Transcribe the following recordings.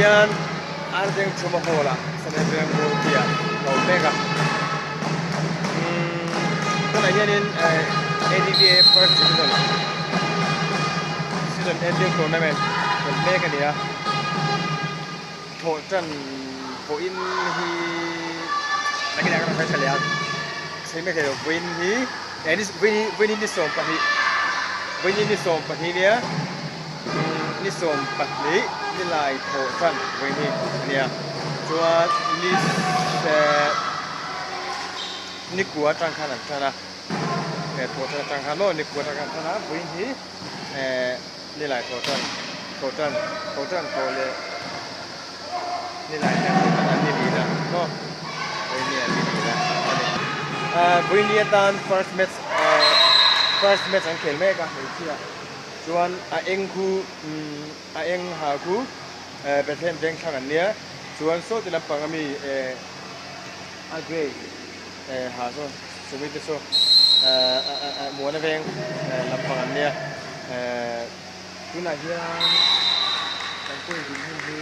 hian Arveng Thuma Hall ah Sanhedrin Murti ah ka awm mek a. Umm tunah hianin ADVA First Division Season Ending Tournament khelh mek a ni a. Thawh tan pawhin hi nakinah ka rawn sawi tha leh ang. Sawi mai thei lo vawiin hi vawiin hi ni 12 vawiin hi ni 12 nia ni 12 ni lai thawh tan vawiin hi a nia chuan ni ni kua atang khan an tan a thawh tan atang khan maw ni kua atang khan an tan a vawiin hi ni lai thawh tan thawh tan thawh tan thawh leh ni lai hian thawh tan an ni lih na maw vawiin ni an ni lih na a ni vawiin ni atan first match first match an khel mek a hmeichhia chuan a eng khu a eng ha khu Bethlehem vengthlang an nia chuan saw ti lampang ami a grey ha saw chumi te saw muana veng lampang an nia tunah hian kan point din hun hi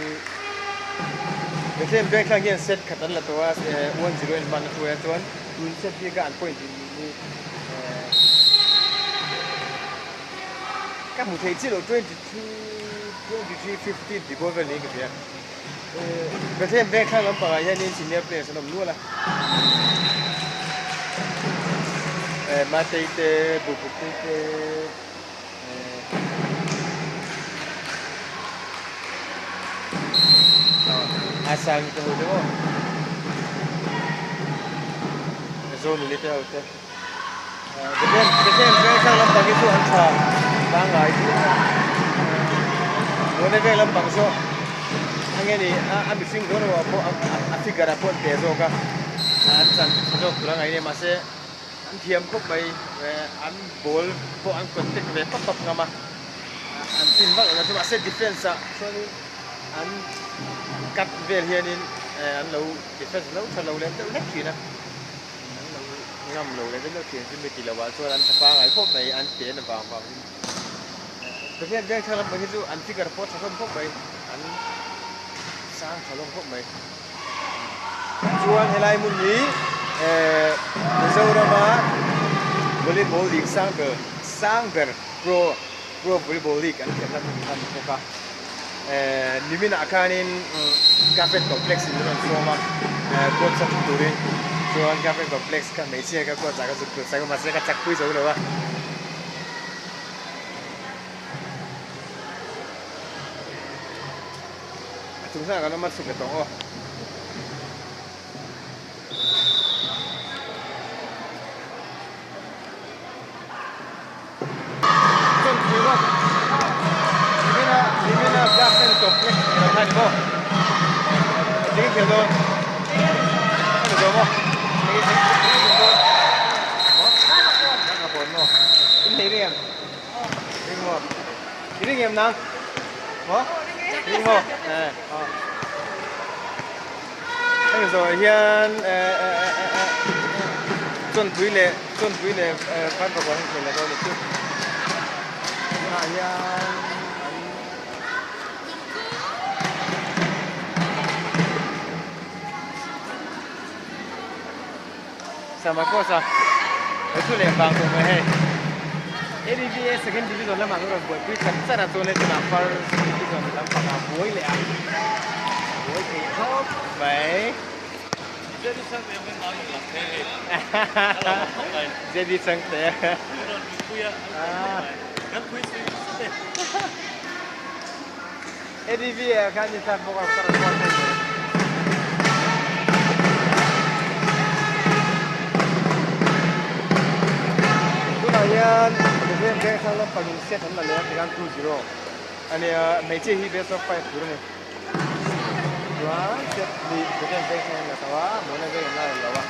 Bethlehem vengthlang hian set khat an la tawh a 1-0 in hman a hruai a chuan tun set bik a an point din nih hi ka hmu thei chiah lo 22 23 15 tih bawr vel niin ka hria. Bethlehem veng thlang lampangah hianin senior players an awm nual a. Matei te, Bukbuktei te, Asangi te ho te maw? Zonuni te ho te. Bethlehem Bethlehem veng thlang lampang hi chu an tha pangngai viau a. Muana veng lampang chu a nge ni a a mihring dawn erawh pawh a figure ah pawh an pe zawk a, an chan tha zawk tur a ngaih nia mahse an thiam khawp mai an ball pawh an contact ve pap pap ngam a, an fin vak lo na chu mahse defence ah chuanin an cut vel hianin an lo defence lo tha lo leh deuh hlek thin a. An lo ngam lo leh deuh deuh thin chu mi ti lovah chuan an tha pangai khawp mai an pen vang vang in Pathian veng thlang lampang hi chu an figure pawh tha hlawm khawp mai an sang tha hlawm khawp mai chuan helai hmun hi eh Mizorama volleyball league sang ber sang ber pro pro volleyball league an khelhna hmun kha a ni bawk a eh niminah khanin Cafe Complex in an rawn sawm a eh court sa thung turin chuan Cafe Complex kha hmeichhia kha court ah ka zuk tur sak a mahse ka chak pui zo lo a. A chung hnah kan awm a chhuk leh tawh aw. Hemi zawhah hian chawnpui leh chawnpui leh vanpakua hi khel a dawn a chu tunah hian an Samakosa he thu leh vang tawh mai hei ADVA second division lamah an rawn buaipui chat chat a chuan hei tunah first division lampangah buai leh a buai thei khawp mai. JD Changte ADVA ah khan ni thlak bawk a ka rawn kual thei mai. Tunah hian Bethlehem Vengthlang lampangin set an la leh a tikhan 2-0 a nia hmeichhia hi best of 5 tur a ni. Chuan set hi Bethlehem Vengthlang an la tho a, Mona Veng an la lo a.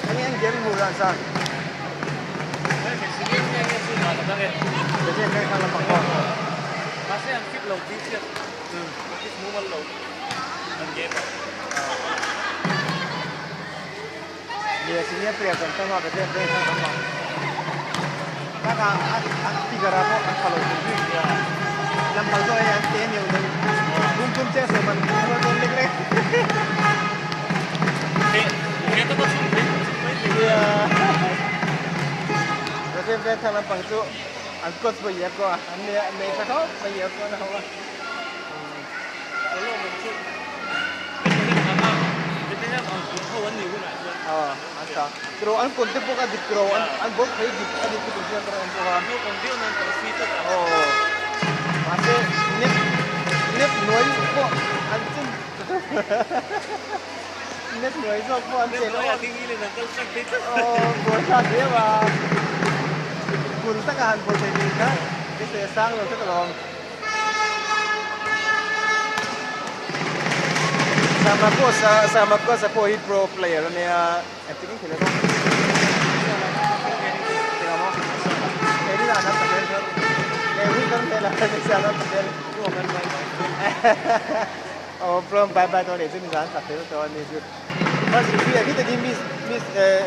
Enge an game hmuh dan sa? Bethlehem Vengthlang lampang pawh. Mahse an fit lo tih hriat practice mumal lo an game a. Nia senior player kan tam a Bethlehem Vengthlang lampang. Bakah an figure ah pawh an tha lo thei zui. Lampang zawh hi an te neuh deuh. Tun tum chiah sawm an rual dawn lek lek. Nia. Bethlehem Vengthlang lampang chu an coach pawh i a ko a, an nei tha khawp mai i a ko na ho a. Tiraw an kawn te pawh a dik tiraw an ball phei dik a dik lutuk hian ka rawn en bawk a. Aw mahse net net nuai pawh an chen net nuai zawk pawh an chen aw buai thlak hle a kul taka han bawl thei tih kha beisei a sang lo tlat alawm. Samakosa Samakosa pawh hi pro player a nia engtin in khel emaw eng ang maw he ni dan an ta vel chuan he hun kan vel a ni siam an ta vel aw pro bye bye tawh leh chu ni zan ta fel tawh a ni chu first degree ah khi taki miss miss eh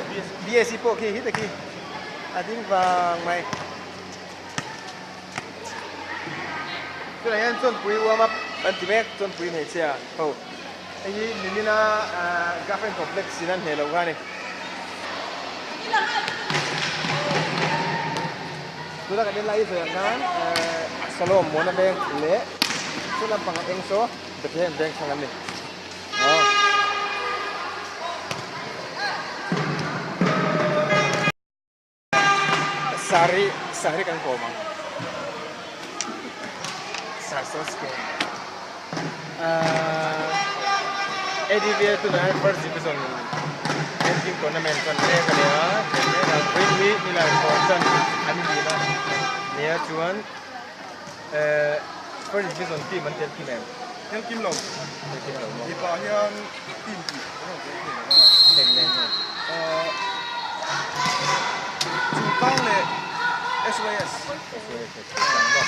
BSc pawh khi khi taki a ding vang mai. Tunah hian chawnpui warm up an ti mek chawnpui hmeichhia ho hei hi nimina girlfriend complex in an hneh loh kha a ni. Tuna kan en lai hi sawi ang khan Salom Muana veng leh chu lampang a eng saw Bethlehem veng chhang an ni. Sari sari kan kawm ang sar sauce ke ahh ADVA tunah hian first division ranking tournament chuan mek a nia chen mek a vawiin hi nilai kawm chuan an inlin a nia chuan ehh first division team an tel kim em? Tel kim lo tel kim lo maw? Mipa hian team tih an rawn tel thei lo a. Eng nen nge? Ahh Chungtang leh SYS. SYS leh Chungtang maw?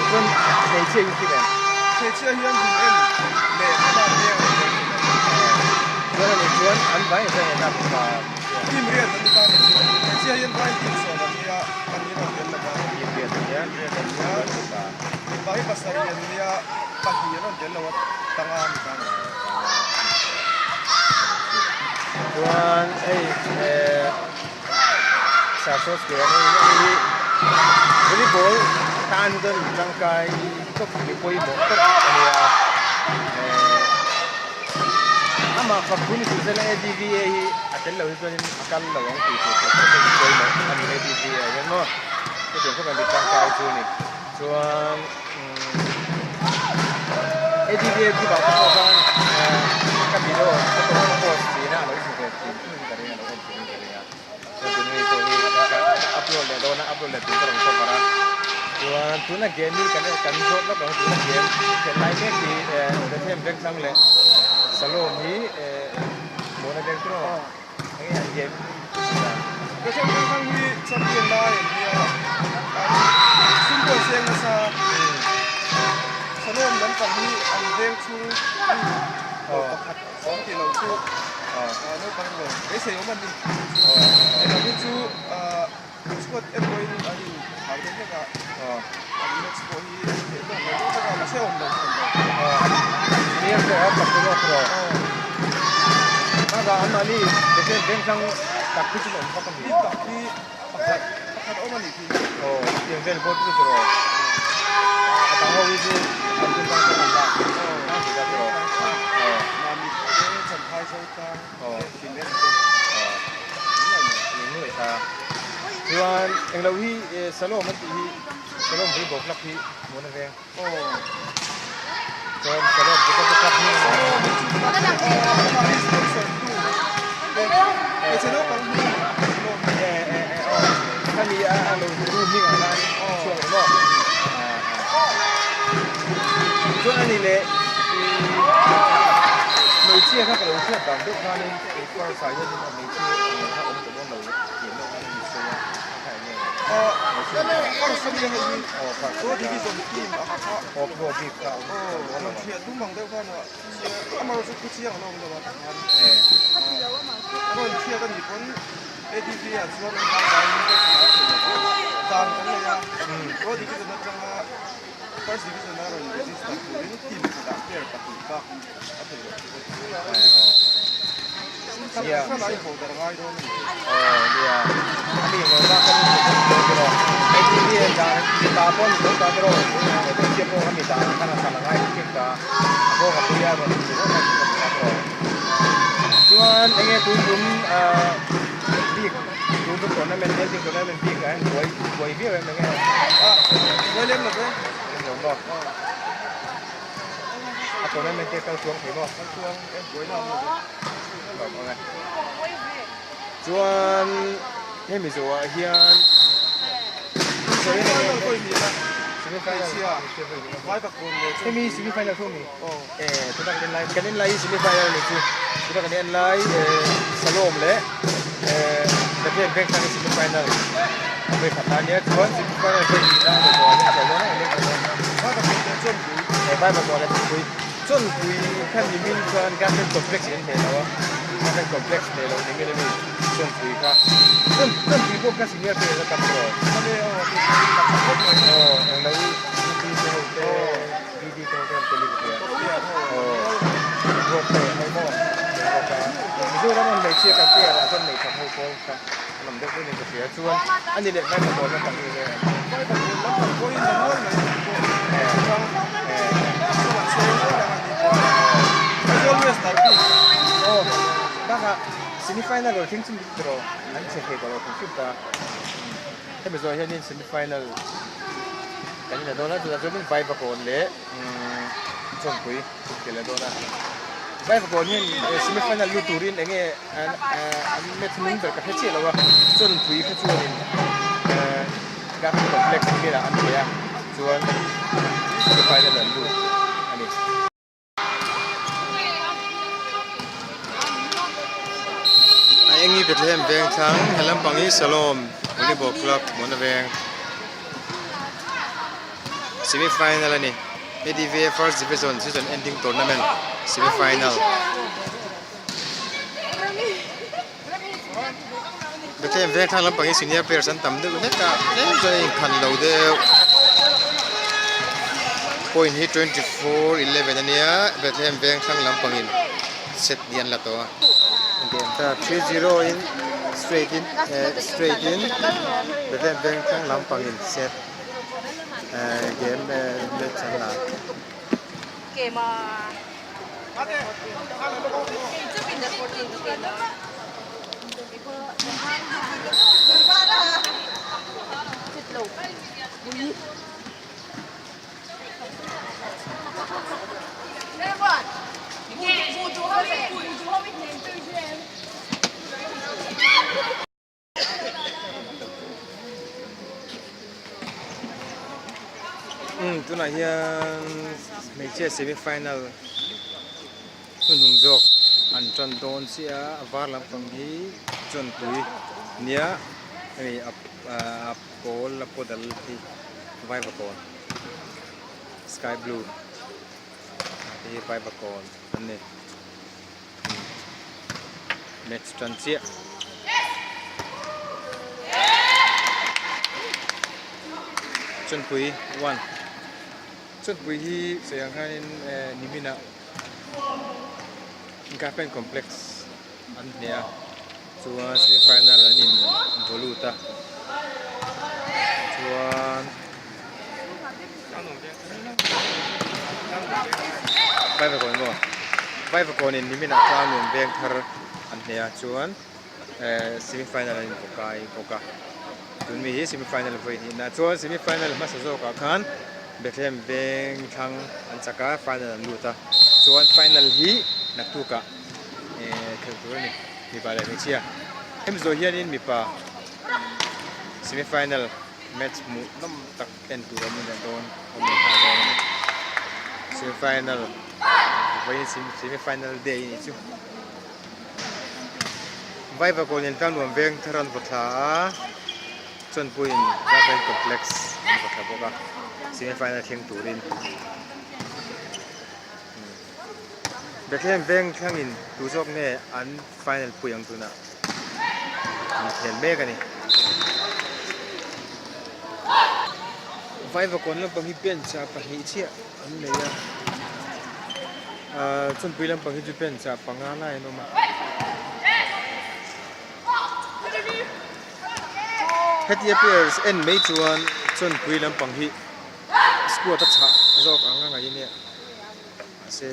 Chuan hmeichhia hi kim em? Hmeichhia hian dun en leh hman veng an tel thei lo. Chuan anih chuan an vai engzah nge tlak mipa hmeichhia? Team riat an ni ta hmeichhia. Hmeichhia hian vai team sawm an nia pahnih an rawn tel lo va. Team riat an nia. Team riat an nia. Mipa. Mipa hi pasarih an nia pahnih an rawn tel lo a tanga a ni ta ni. Chuan hei eh Sarsos ke an hei hi volleyball tan chuan tangkai tawp mi pawimawh tawp a nia eh amah fak hun chu sela ADVA hi a tel lo hi chuanin a kal lo ang tih tur tur pawh hi pawimawh a ni ADVA hian maw chutiang khawp an ti tangkai chu a ni. Chuan ADVA group ah te pawh khan ka video ka post thin a a lo hmu ve thin thin ka ring a lo en thin ka ring a chuan tun hei pawh hi ka upload leh dawn a upload leh tur ka rawn cover a chuan tuna game hi kan kan zawt lawk ang tuna game khelh lai mek hi Bethlehem Vengthlang leh Salom hi Mawna Veng chu maw. Enge an game dan? Bethlehem Vengthlang hi champion lai an nia an sum pawh an seng nasa Salom lampang hi an veng chhung mi pakhat awm tih loh chu naupang emaw beisei awm an ni. Englo hi chu squad emawin an in thau deuh hlek a an match pawh hi an hneh tawk lo deuh hlek a mahse awm lo an lo. Nia pawh a pakhat zawk rawh. Bakah anmahni Bethlehem Vengthlang tak khi chu awm vak a ni. Tak hi pakhat pakhat awm a nih khi. Aw tiang vel pawh chu chu rawh. A dang ho hi chu an tum tang tang an lak. Tang pui ta chu rawh. Aw. Mamit te Champhai Zotlang te Finland te. Aw. Ni nuai ta. Chuan englo hi Salom an tih hi Salom Volleyball Club hi hmuhna veng. Aw. Chuan Salom chu ka club hming a nia. Salom chu club amah hi sponsor tu hmeichhe naupang hming a ni Salom. E e e aw khami a a lo tu hming ah khan a chhuak em aw. Chuan ani leh hmeichhia kha ka lo hriat dan deuh khanin kei first ah hianin a hmeichhia kha awm ta dawn lo tih deuh khan a sawi a a kha eng nge First a nia hei hi Aw Pro Division team a kha aw Pro bik kha awm aw rawn hriat dum ang deuh khan a amaherawhchu chu thu chiang a lo awm lo a tah khan a rawn hriat a nih pawn ADV ah chuan an pangngai in ka hmu thei lo va. Dan kan nei a, Pro Division atanga First Division a rawn register turin team khatah player pahnih bak a thei loh chu a ti. Hran a inho darh ngai dawn a ni. Aw nia, a mi lo bak kan inho darh dawn tiraw. Hei hi mi dan mipa pawh ni tho ta tiraw, hmeichhia pawh a mi dan khan a hran a ngai hrim ta, a bawng a pui a rawn ti rawt a ni ta tiraw. Chuan enge tun tum bik tun tum tournament hian team tournament bik ah hian buai buai viau em enge? Buai lem lo ve. Lem lo maw? A tournament te kal chuang thei maw? Kal chuang e, buai na awm lo ve. Awm ang e. Chuan hemi zawhah hian Semi final pawh in nih a, hmeichhia vai pakhawn leh chu. Hemi semi final thu mi? Eh tuna kan en lai kan en lai hi semi final ni chu. Tuna kan en lai eh Salom leh eh Bethlehem Vengthlang hi semi final a vawi khat na ania chuan semi final pawh in nih a ni zawhah hian khelh dawn a eng eng Vai pakhawn leh chuan pui. Eh vai pakhawn leh chunpui. Chawnpui kha nimin chuan Garden Complex in an hneh lo a, Garden Complex hneh loh nimin ami Chawnpui kha Chawnpui pawh kha senior player a tam tawh. Aw englo i UP te ho te BD te ho te an tel in ka hria. Aw ruak te ho maw ruak a Mizoram an hmeichhia kan player ah chuan neithat ho pawl kha an awm deuh deuh in ka hria chuan ani leh Vai Pawl lampang hi enge Bakah semi final rawh thleng chim dik rawh an che thei tawh lo hrim hrim ta hemi zawh hianin semi final kan ina dawn a chutah chuanin Vaivakawn leh Chawnpui ke la dawn a Vaivakawn hian semi final lut turin enge an match hnung ber ka hre chiah lo a Chawnpui kha chuanin Garden Complex velah an thei a chuan semi final an lut a ni. A engi Bethlehem veng thlang he lampang hi Salom Volleyball Club hmuhna veng semi final a ni. ADVA First Division Season Ending Tournament Semi Final. Bethlehem veng thlang lampang hi senior players an tam deuh hlek a tlem chuan a inkhan lo deuh point hi 24 11 ania Bethlehem veng thlang lampangin set hi an la tawh a game ta 3-0 in straight in eh straight in Bethlehem veng thlang lampangin set eh game eh match an la. Umm tunah hian hmeichhia semi final hnuhnung zawk an tan dawn chiah a a var lampang hi chawnpui nia hemi a a pawl a paw dal hi vaivakawn sky blue te hi vaivakawn an ni. Match tan chiah. Chawnpui 1 Chawnpui hi sawi ang hianin eh niminah Garden Complex an hneh a chuan semi final an in vaw lut a chuan Vaivakawn maw Vaivakawnin niminah tlang nuam veng thar an hneh a chuan eh semi final an invaw kai bawk a tun mi hi semi final vawi hnihna chuan semi final hmasa zawkah khan Bethlehem veng thlang an chak a final an lut a chuan final hi naktukah eh khelh tur a ni mipa leh hmeichhia hemi zawh hianin mipa semi final match hmuh nawm tak en tur awm leh dawn awm leh nghal dawn a ni semi final vawiin semi final day a nih chu Vaivakawn in tlang nuam veng thar an vaw thla a Chawnpuiin Garden Complex an vaw thla bawk a semi final thleng turin Bethlehem veng thlangin tu zawk nge an final pui ang tunah. Inkhel mek a ni. Vaivakawn lampang hi bench ah pahnih chiah an nei a ahh chawnpui lampang hi chu bench ah panga lai an awm a hetia players en mai chuan chawnpui lampang hi squad a chhah zawk ang a ngaih ania mahse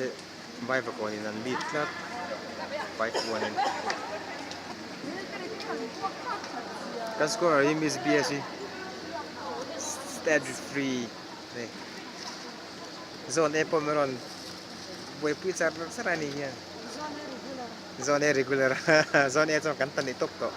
Vaivakawn in an lead tlat 5-1 in. Kan scorer hi Miss BS hi stat free a ni. Zone A pawh min rawn buaipui char char a ni hian. Zone A regular. Zone A chuan kan ta ni tawp tawh.